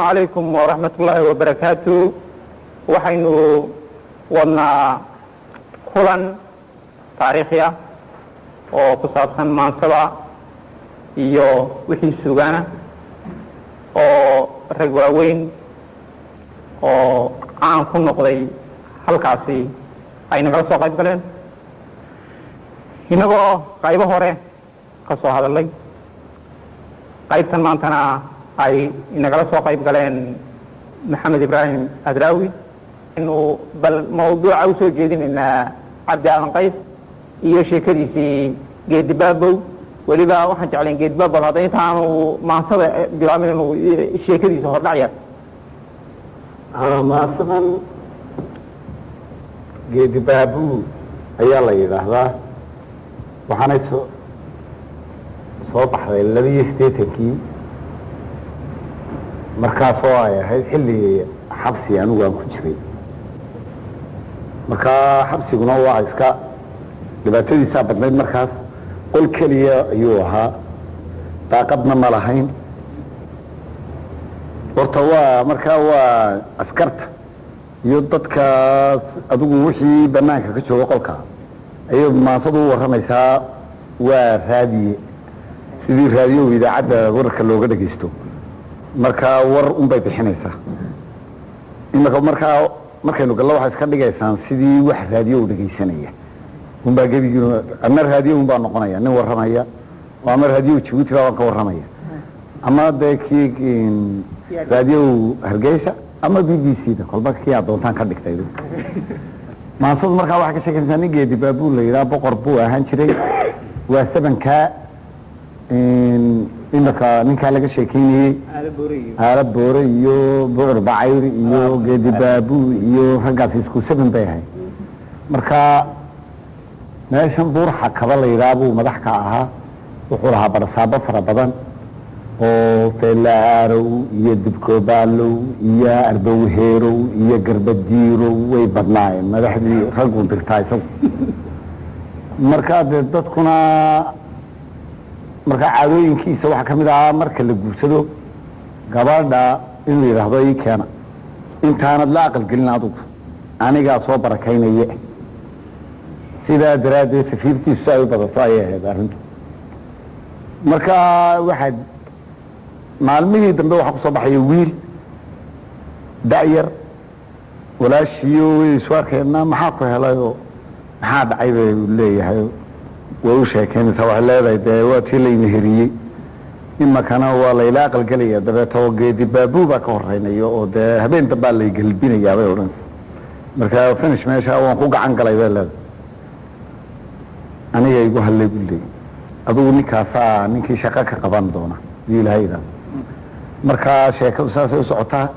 Calaykum waraxmatullaahi wabarakaatu. Waxaynu wadnaa kulan taariikhi ah oo ku saabsan maansada iyo wixii sugaana oo rag waaweyn oo caan ku noqday halkaasi ay nagala soo qayb galeen, innagoo qaybo hore ka soo hadalay. Qaybtan maantana ay inagala soo qayb galeen Maxamed Ibraahim Adraawi. Inu bal mawduuca usoo jeedinaynaa Cabdi Aadan Qays iyo sheekadiisii Geedibaabow. Weliba waxaan jeclayn Geedibaabow hadda intaanu maansada bilaabin inuu sheekadiisa hordhac yar. Maasadan Geedibaabuu ayaa la yidhaahdaa. Waxaanay soo baxday 82-kii, markaasoo ay ahayd xilli xabsi anigu aan ku jiray. Markaa xabsiguna waa iska dhibaatadiisaa badnayd. Markaas qol keliya ayuu ahaa, daaqadna ma lahayn. Horta waa markaa waa askarta iyo dadkaas adigu wixii banaanka ka jooga qolka ayay maansadu u warramaysaa. Waa raadiye, sidii raadiyow idaacadda wararka looga dhegaysto. Markaa war unbay bixinaysaa. Imika markaa markaynu gallo, waxay iska dhigaysaan sidii wax raadiyo u dhegaysanaya unbaa gebigiin. Ama raadiyo unbaa noqonaya nin warramaya oo ama raadiyo Jabuuti baa ka warramaya, ama dee kii raadiyo Hargeysa ama BBC da, kolba kii aad doontaan ka dhigtay. Maansadu markaa waxay ka sheekanaysaa nin Geedi Baabuu la yidhaha. Boqor buu ahaan jiray. Waa sabankaa imika ninkaa laga sheekeynayey, Aala Boore iyo Bucur Bacayr iyo Geedi Baabuu iyo raggaas isku saban bay ahayd. Marka meeshan Buurxa Kaba la yidhaha buu madax ka ahaa. Wuxuu lahaa barasaabo fara badan oo Feelaarow iyo Dibkoobaalow iyo Arbowheerow iyo Garbadiirow. Way badnaayeen madaxdii ragguu dirtaa isagu. Markaa dee dadkuna markaa caadooyinkiisa waxaa ka mid ahaa, marka la guursado gabadha, inuu yidhaahdo: "Ii keena, intaanad la aqalgelin adugu, anigaa soo barakaynaye." Sidaa daraaddeed safiirtiisu si ay u badato ayay ahayd arrintu. Marka waxaa maalmihii dambe waxaa kusoo baxaya wiil da'yar. Walaashiiyo way isu arkeenna, maxaa ku helayoo maxaa dhacay bay leeyahay. Way u sheekeynaysaa. Waxay leedahay: "Dee waa tii laymeheriyey, imakana waa layla aqalgelaya. Dabeeto Geedi Baabuu baa ka horeynayo oo dee habeen dambaa laygelbinayaa," bay odhanaysa. Marka finish meesha waan ku gacan galay, bay leedahay. "Aniga igu hallay," buu leeyay. "Adigu ninkaasaa ninkii shaqo ka qaban doona duu Ilaahay idhaahdo." Marka sheekadu saasay u socotaa.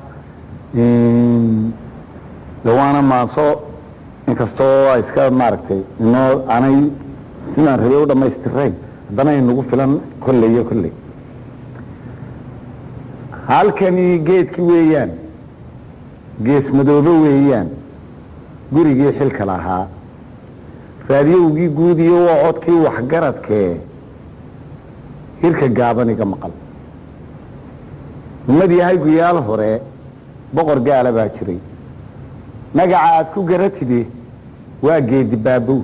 De waana maanso, inkastoo ay iska maaragtay inoo aanay sidaan rabay u dhamaystirayn, haddana inagu filan kolley iyo kolley. Halkani geedki weeyaan, gees madoobe weeyaan, gurigii xilka lahaa, raadiyowgii guud iyo waa codkii waxgaradkee hirka gaaban iga maqal. Ummad yahay, guyaal hore boqor gaala baa jiray. Magaca aad ku garatidi waa Geedi Baabow.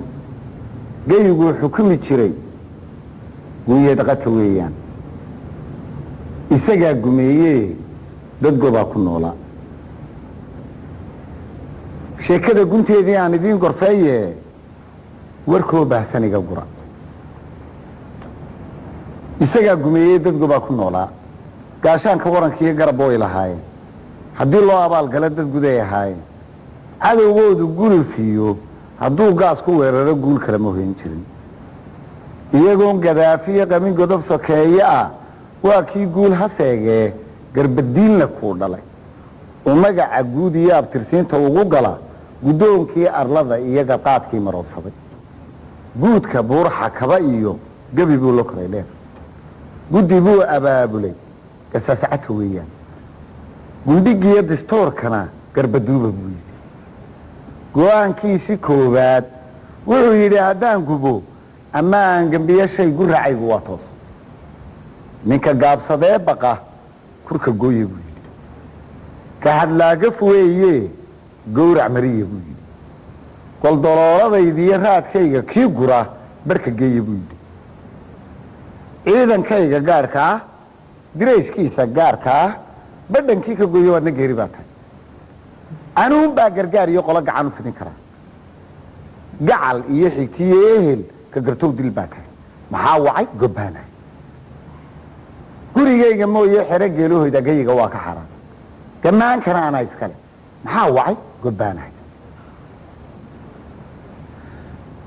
Geyiguu xukumi jiray guuyeed qata weeyaan. Isagaa gumeeyee dad gobaa ku noolaa. Sheekada gunteedii aan idiin gorfeeye, warkoo baahsan iga gura. Isagaa gumeeyey, dad gobaa ku noolaa. Gaashaanka warankiiyo garab way lahaayeen. Haddii loo abaalgalo, dad guday ahaayeen. Cadowgoodu gulufiyo hadduu gaas ku weeraro, guul kale ma hoyn jirin. Iyagoon gadaafiyo qabin godob sokeeye ah, waa kii guul ha seegee garbadiinla kuu dhalay oo magaca guud iyo abtirsiinta ugu gala guddoonkii arlada iyo garqaadkii maroodsaday. Guudka Buurxa Kaba iyo gebi buu la koray dheer. Guddi buu abaabulay, gasaasacata weeyaan. Gundhigiyo distoorkana garbaduuba buu yidhi. Go-aankiisi koowaad wuxuu yidhi: "Haddaan gubo ama aan gembiyo shay, guracaygu waa toos. Ninka gaabsadee baqa kurka gooye," buu yidhi. Ka hadlaagaf weeye, gowrac mariya buu yidhi. Goldolooladaydiiyo raadkayga kii gura barka geeya buu yidhi. Ciidankayga gaarka ah, dirayskiisa gaarka ah, badhankii ka gooyo waadna geeri baa tahay. Anuun baa gargaar iyo qolo gacan u fidin karaa. Gacal iyo xigtiyo ehel ka gartow dil baa tahay. Maxaa wacay? Gobbaanahay. Gurigayga mooye xero geelahooyda gayiga waa ka xaaraan, gammaankana anaa iskale. Maxaa wacay? Gobbaanahay.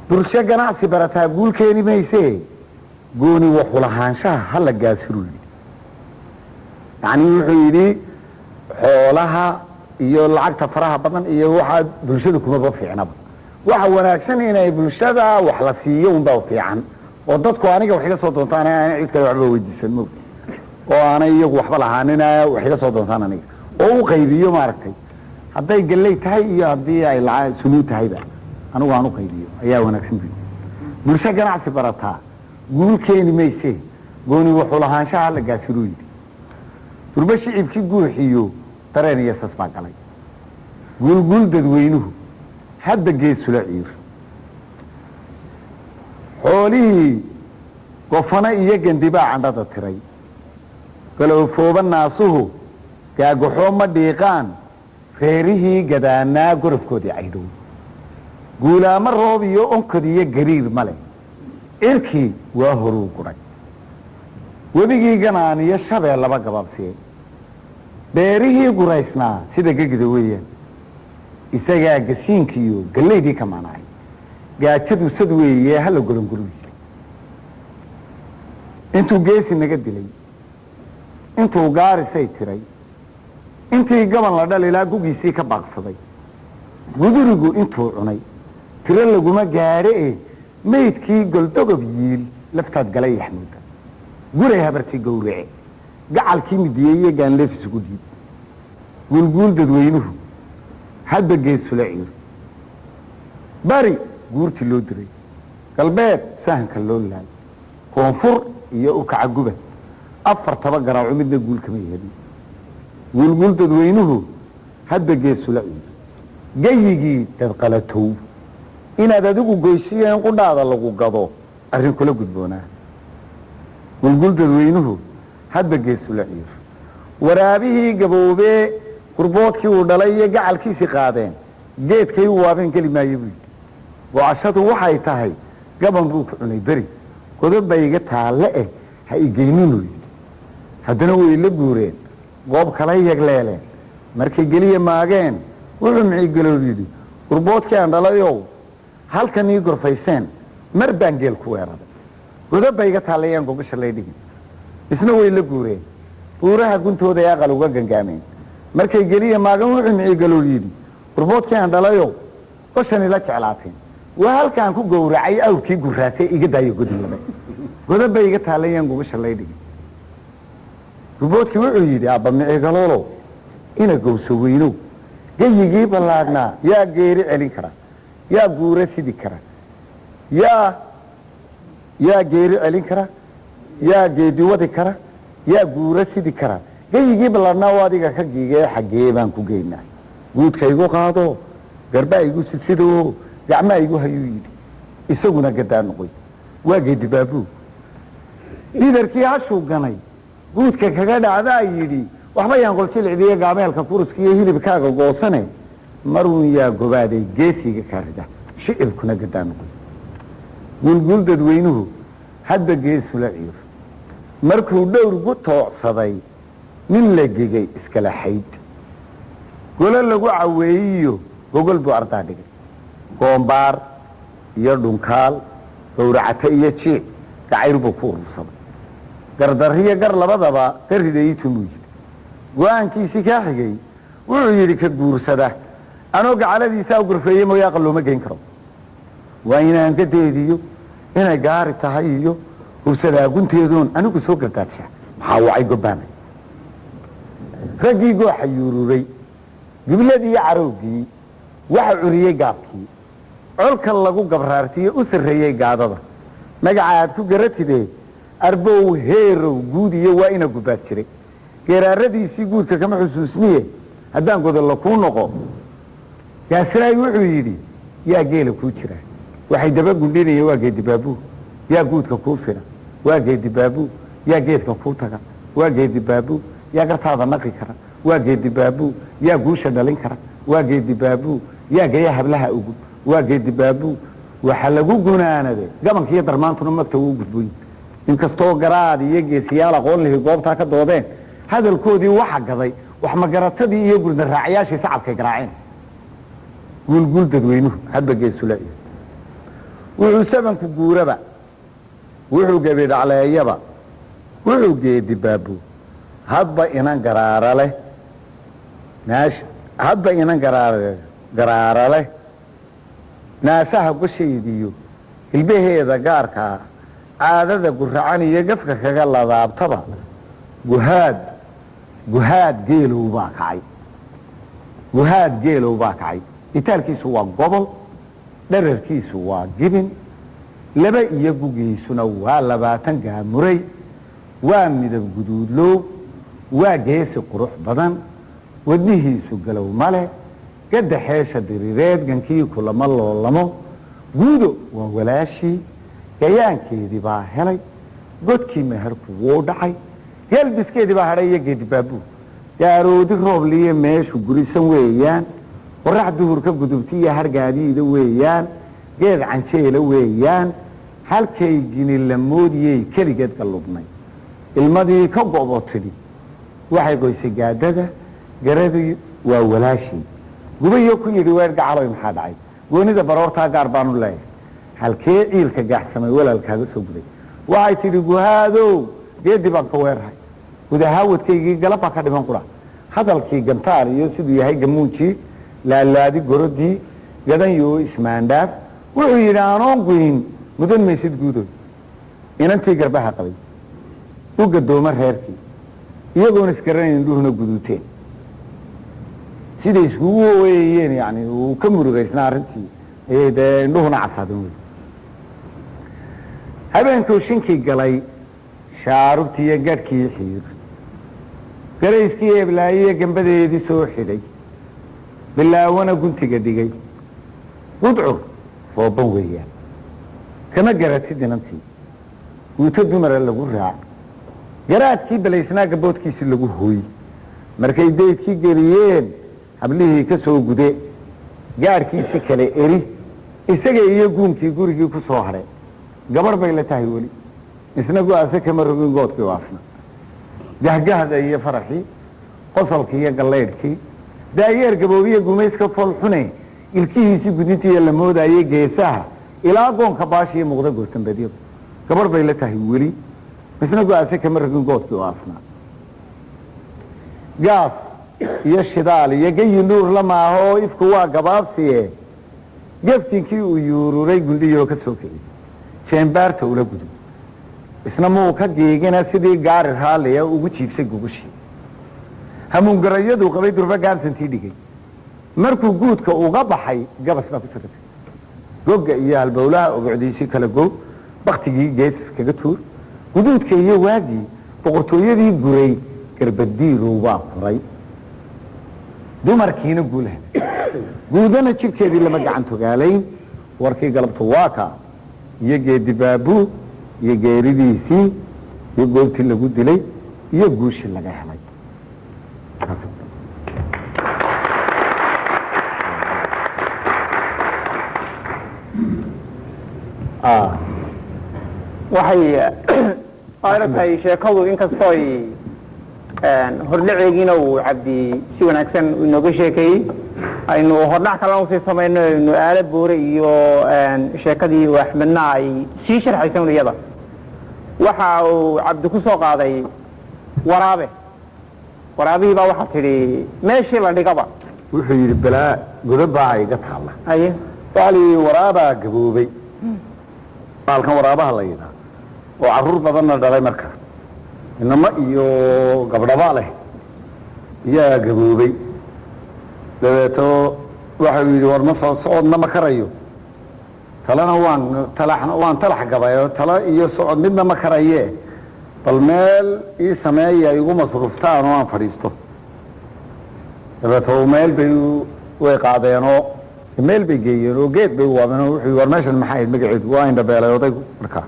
Bulsho ganacsi barataa guul keeni maysee, gooni waxulahaanshaha hala gaasiruu yidhi. Yacnii wuxuu yidhi xoolaha iyo lacagta faraha badan iyo waxaa bulshada kumaba fiicnaba. Waxa wanaagsan inay bulshada wax la siiyo unbaa fiican, oo dadku aniga wax iga soo doontaan, aanay cid kale waxba weydiisan moog, oo aanay iyagu waxba lahaanin, wax iga soo doontaan aniga oo u qaybiyo. Maaragtay, hadday galley tahay iyo haddii ay lacag suluud tahayba anigu aan u qaybiyo ayaa wanaagsan buyi. Bulsho ganacsi barataa guul keeni maysee, gooni wuxuu lahaanshaha hala gaasiruu yidhi. Durba shicibkii guuxiyo dareen iyo sas baa galay. Guulguul dadweynuhu hadda geesula ciir. Xoolihii gofano iyo gandibaa candhada tiray. Galoofooba naasuhu gaagaxoo ma dhiiqaan. Reerihii gadaanaa gorofkoodii caydhow. Guulaamo roob iyo onkod iyo gariir ma leh. Cirkii waa horuu gudhay. Webigii ganaan iyo shabeel laba gabaabsiye. Beerihii guraysnaa sida gegida weeyaan. Isagaa gasiinkiiyo gallaydii ka maanaay. Gaajadu sad weeye, hala golongolu yiri. Intuu geesi naga dilay, intuu gaarisay tiray, intii gaban la dhal ilaa gugiisii ka baaqsaday, gudurigu intuu cunay tiro laguma gaadhe e, maydkii goldogob yiil laftaad galay yaxmuuda. Guray habartii gowrace, gacalkii midiyeeye gaanleef isugu dhiib. Guulguul dadweynuhu hadba geesula ciir. Bari guurtii loo diray, galbeed sahanka loo laal, koonfur iyo ukaca gubad, afartaba garaaco midna guul kama yeelin. Guulguul dadweynuhu hadba geesula ciir. Gayigii dadqalatow inaad adigu goysiyo in qudhaada lagu gado arrin kula gudboonaa. Gulgul dadweynuhu hadba geesula ciir. Waraabihii gaboobee gurboodkii uu dhalay iyo gacalkiisii qaadeen geedkay u waabeen geli maayo buu yidhi. Gocashadu waxay tahay gaban buu ku cunay beri. Godob bay iga taalle eh, ha igeyninuu yidhi. Haddana way la guureen, goob kala yagleeleen. Markay geliya maageen wuxuu micigalool yidhi: gurboodkii aan dhalayow, halkan ii gorfayseen mar baan geel ku weeraray. Godob bay iga taallayaan gogasha lay dhigin. Isna way la guureen, buuraha guntooda ay aqal uga gangaameen. Markay geliya maagan wuxuu micigalool yidhi: gurboodkii aan dhalayow, goshan ila jeclaateen waa halkaan ku gowracay awrkii guraasay, iga daayo godinlaba. Godob bay iga taallayaan gogasha lay dhigin. Gurboodkii wuxuu yidhi: aabba micigaloolow, ina gowso weynow, gayigii ballaadhnaa yaa geeri celin kara, yaa guura sidi kara, yaa geeri celin kara, yaa geedi wadi kara, yaa guura sidi kara? Gayigii ballaadhnaa oo adiga ka giigee, xaggee baan ku geynaa? Guudka igu qaado, garbaa igu sidsidoo, gacmaa igu hayuu yidhi. Isaguna gadaa noqoy waa geedi baabuu. Dhidarkii hashuu ganay guudka kaga dhacdaa yidhi: waxba yaan qoljilicdiiyo gaameelka kuruska iyo hilibkaaga goosane, maruun yaa gobaaday geesiga kaa rida. Shicibkuna gadaa noqoy. Guulguul dadweynuhu hadba geesula ciir. Markuu dhowr gu toocsaday nin la gegay iskala xayd, golo lagu caweeyiyo gogol buu ardaa dhigay. Goombaar iyo dhunkaal, gowracate iyo jiic, gacayr buu ku urursaday. Gardarriyo gar labadaba garridaytumuu yidhi. Go-aankiisii kaa xigay wuxuu yidhi: ka guursada anoo gacaladiisaa u gorfeeye mooye aqal looma geyn karo. Waa inaan ka deediyo inay gaari tahay iyo hubsadaa gunteedoon anigu soo gardaadshaa. Maxaa wacay? Gobaanay. Raggii gooxa yuururay, gibladii iyo carowgii waxa curiyey gaabkii colka lagu gabraartiyo u sarreeyey gaadada magaca aad ku garatidee, arbow heerow guud iyo waa ina gubaad jiray. Geeraaradiisii guudka kama xusuusniye. Haddaan godollo kuu noqo. Gaasiraay wuxuu yidhi, yaa geela kuu jira? Waxay daba gundhinaya waa geedibaabuu. Yaa guudka kuu fira? Waa geedibaabuu. Yaa geedka kuu taga? Waa geedibaabuu. Yaa gartaada naqi kara? Waa geedibaabuu. Yaa guusha dhalin kara? Waa geedibaabuu. Yaa geya hablaha ugub? Waa geedibaabuu. Waxaa lagu gunaanaday gabankiiyo darmaantuna magta wuu gudboyin. Inkastoo garaad iyo geesiyaal aqoon lihi goobtaa ka doodeen, hadalkoodii waxa gaday wax magaratadii iyo gurda raacayaashii sacabkay garaaceen. Guulguul dadweynuhu hadba geesula. Wuxuu sabanku guuraba, wuxuu gebidhacleeyaba, wuxuu geedi baabu hadba inan garaara leh naash, hadba inan garaara leh naasaha goshaydiyo hilbaheeda gaarkaa, caadada guracan iyo gafka kaga ladaabtaba, Guhaad, Guhaad geelow baa kacay, Guhaad geelow baa kacay. Itaalkiisu waa gobol, dherarkiisu waa gibin laba iyo gugiisuna waa 20 gaamuray. Waa midab guduudlow, waa geesi qurux badan, wadnihiisu galow male, gadda xeesha diriireed gankii kulama loolamo. Guudo waa walaashii, gayaankeedii baa helay, godkii meherku wuu dhacay, geelbiskeedii baa hadhay iyo geedibaabuu. Gaaroodi roobliye meeshu gurisan weeyaan, qorax duhur ka gudubti iyo hargaadiida weeyaan, geed canjeela weeyaan. Halkay gini la moodiyey keligeed gallubnay, ilmadii ka go'bo tidhi waxay goysay gaadada garadii. Waa walaashii gubayo ku yidhi, weer gacaloy, maxaa dhacay? Goonida baroortaa gaar baanu leeyahay. Halkee ciilka gaaxsamay walaalkaaga soo guday? Waxay tidhi, Guhaadow, geedi baan ka weerahay, gudahawadkaygii galab baa ka dhiman qura. Hadalkii gantaar iyo siduu yahay gamuunjii laalaadi gorodii gadanyo ismaandhaaf. Wuxuu yidhi, anoon goyn mudan maysid guudoy. Inantii garbaha qabay u gadooma reerkii, iyagoon isgaranayn, indhuhuna guduuteen, siday iskugu ooyayeen, yani uu ka murugaysnaa arrintii, ayay dee indhuhuna casaadeen. Wey habeenkuu shinkii galay, shaarubtii iyo gadhkii xiir, garayskii eblaayiyo gambadeedii soo xidhay, bilaawana guntiga dhigay, gudcur rooban weeyaan kama garatid inantii. Guuto dumara lagu raac, garaadkii balaysnaa gaboodkiisii lagu hooy. Markay daydkii geliyeen hablihii ka soo gude, gaadhkiisi kale eri, isaga iyo guunkii gurigii ku soo hadhay. Gabarh bay la tahay weli, isna go-aase kama rogin goodkii waasna. Gahgahda iyo faraxii, qosolkii iyo gallaydhkii, daayeer gaboobiye gumayska foolxune, ilkihiisii gudintiiyo la moodayey geesaha ilaa goonka baashiiyo muuqda goortambeedyadu. Gabarh bay la tahay weli, isna go-aase kama rogin goodkii waasna. Gaas iyo shidaal iyo gayi nuur la maaho oo ifku waa gabaabsiye. Geftinkii uu yuururay gundhiyoo ka soo kiciyey, jeembaarta ula gudub, isna muu ka giigina, sidii gaari raalliya ugu jiibsay gugushii. Hamuungarayaduu qabay durba gaabsantii dhigay. Markuu guudka uga baxay, gabas baa ku sagatay gogga iyo halbowlaha ogocdiisii kala go, baktigii gees kaga tuur. Guduudka iyo waagii boqortooyadii guray, garbadiirow baa furay, dumarkiina guul helay, guudana jibkeedii lama gacan togaalayn. Warkii galabtu waa kaa iyo geedi baabuu iyo geeridiisii iyo goobtii lagu dilay iyo guushii laga helay. Waxay ayla tahay sheekadu, inkastooy hordhaceegiina uu Cabdi si wanaagsan inooga sheekeeyey, aynu hordhac kalena usii samayno, aynu aalo boore iyo sheekadii uu Axmedna ay sii sharxaysan. Iyada waxa uu Cabdi ku soo qaaday waraabe. Waraabihii baa waxaa tidhi meeshii la dhigaba. Wuxuu yidhi, balaa godobaa iga taalla. Haye. Waxaa la yidhi, waraabaa gaboobay, maalkan waraabaha la yidhaha oo carruur badanna dhalay, markaa inamo iyo gabdhaba leh, yaa gaboobay. Dabeeto waxau yidhi, war ma soo socodna ma karayo, talena waan talaxna waan talax gabayo, talo iyo socod midna ma karaye, bal meel ii sameeya igu masruuftaan oo aan fadhiisto. Dabeeto meel bay way qaadeenoo meel bay geeyeen oo geed bay u waabeen oo wuxuu war meeshan maxay ahayd magaceedu? Waa indhabeelay odaygu. Markaa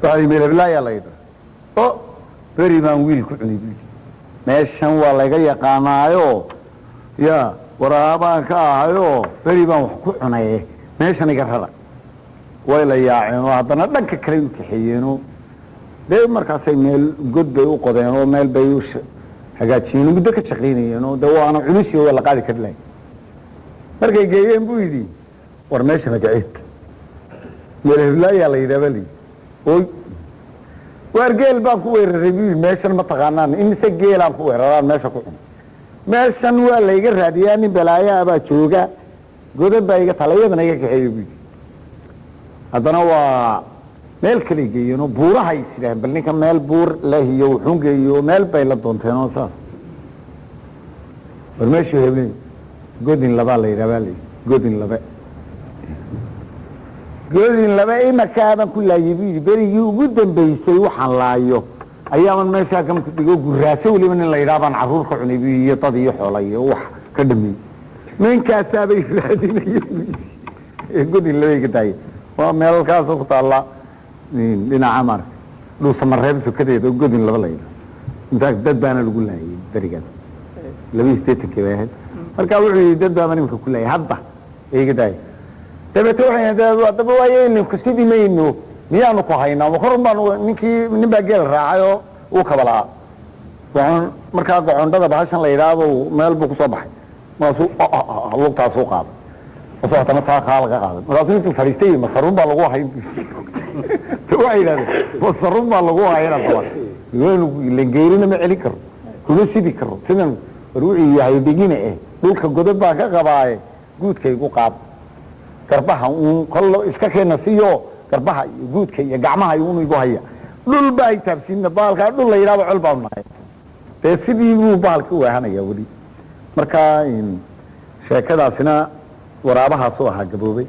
waxaa yidhi meel heblaayaa la yidha o beri baan wiil ku cunay buu yidhi. Meeshan waa layga yaqaanaayo, ya waraabaan ka ahayo, beri baan wax ku cunaye, meeshan iga rara. Way la yaaceen oo haddana dhanka kale u kaxeeyeenoo dee markaasay meel god bay u qodeen oo meel bay u hagaajiyeen oo muddo ka shaqaynayeen oo de waana culusi oo waa la qaadi kari lahay. Markay geeyeen buu yidhi, war meesha magaceed? Meel heblaayaa la yidhaha baa layidhi. Oy, waar geel baan ku weeraray buu yidhi. Meeshan ma taqaanaan? Imise geelaan ku weeraraan meesha ku cun. Meeshan waa layga raadiyaa, nin balaayaa baa jooga, godad baa iga tala, iyadana iga kaxeeya buu yidhi. Haddana waa meel kalay geeyeenoo buurahay is yidhaaheen, bal ninka meel buur leh iyo wuxuun geeyo, meel bay la doonteen oo saas. War meeshuu heblen Godin Labaa la yidhaha baa la yidhi. Godin Labe, Godin Labe imakaaban ku laayay buu yidhi. Berigii ugu dambeysay waxaan laayo ayaaban meeshaa gamka dhigo. Guraaso weliba nin la yidhaha baan carruur ka cunay buu yidhi, iyo dad iyo xoola iyo wax ka dhameeyey. Ninkaasaabay raadinayeen buu yidhi ee Godin Labay ka daayay. Waa meelalkaasoo ku taalla dhinaca maaragta Dhuusamareeb sokadeeda oo Godin Laba la yidhaha. Intaas dad baana lagu laayay berigaas, 82-kii bay ahayd. Marka wuxuu yidhi dad baaba nimka ku laayay hadda iga daaya. Dabeete waxay yidhahdeen, haddaba waayo sidii mayno, miyaanu ku haynaa? Ma korun baanu ninkii nin baa geel raacay oo uu kabalaa goon. Markaa gocondhada bahashan la yidhaahdo meel buu kusoo baxay, markaasuu lugtaasuu qaaday, markaasuu haddana taa kaa laga qaaday. Markaasuu intuu fadhiistay, masarun baa lagu hayn. Waxay yidhahdeen masarun baa lagu hayn. Haddaba waynu ilan geerina ma celin karo, kuma sidi karo sidan. War wuxuu yahay dhigine eh, dhulka godad baa ka qabaaye, guudka igu qaad, garbaha uun kollo iska keena siyo, garbaha iyo guudka iyo gacmaha uun igu haya, dhul baa ay taabsiina baalkaa dhul la yidhahba col baanu nahay. Dee sidii buu bahalka u ahanaya weli. Marka sheekadaasina waraabahaasuu ahaa gaboobay.